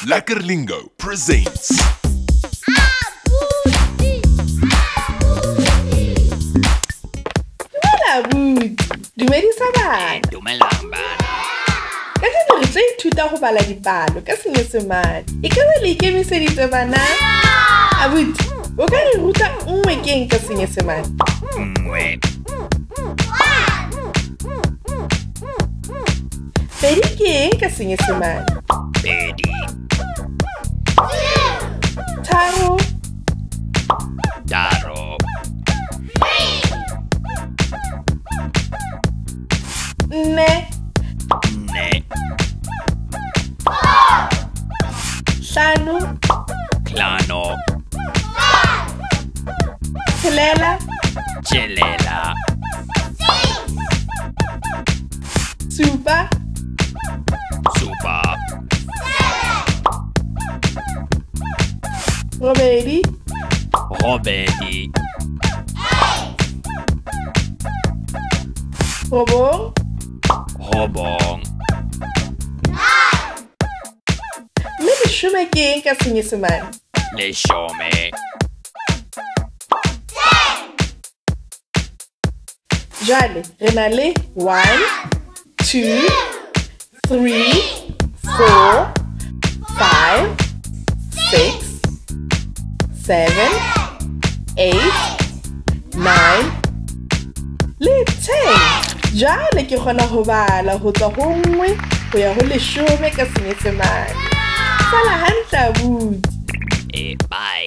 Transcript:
Lekker Lingo presents. Dumela abuti, dumedisa bana. Dumelang bana. Kajeno re tlo ithuta ho bala dipalo ka Senyesemane. E ka ba le ikemiseditse bana? Abuti, o ka re ruta nngwe keng ka Senyesemane? Nngwe. Pedi keng ka Senyesemane? Pedi. Tharo. Tharo. Nne. Nne. Hlano. Hlano. Tshelela. Tshelela. Supa. Supa. Robedi. Robedi. Robong. Robong. Mme leshome ke eng ka Senyesemane? Leshome. Jwale re na le 1, 2, 3, 4, 5, 6, 7, 8, 9 le 10. Jwale ke kgona ho bala ho tswa ho 1 ho ya ho 10 ka Senyesemane. Sala hantle abuti. Bye.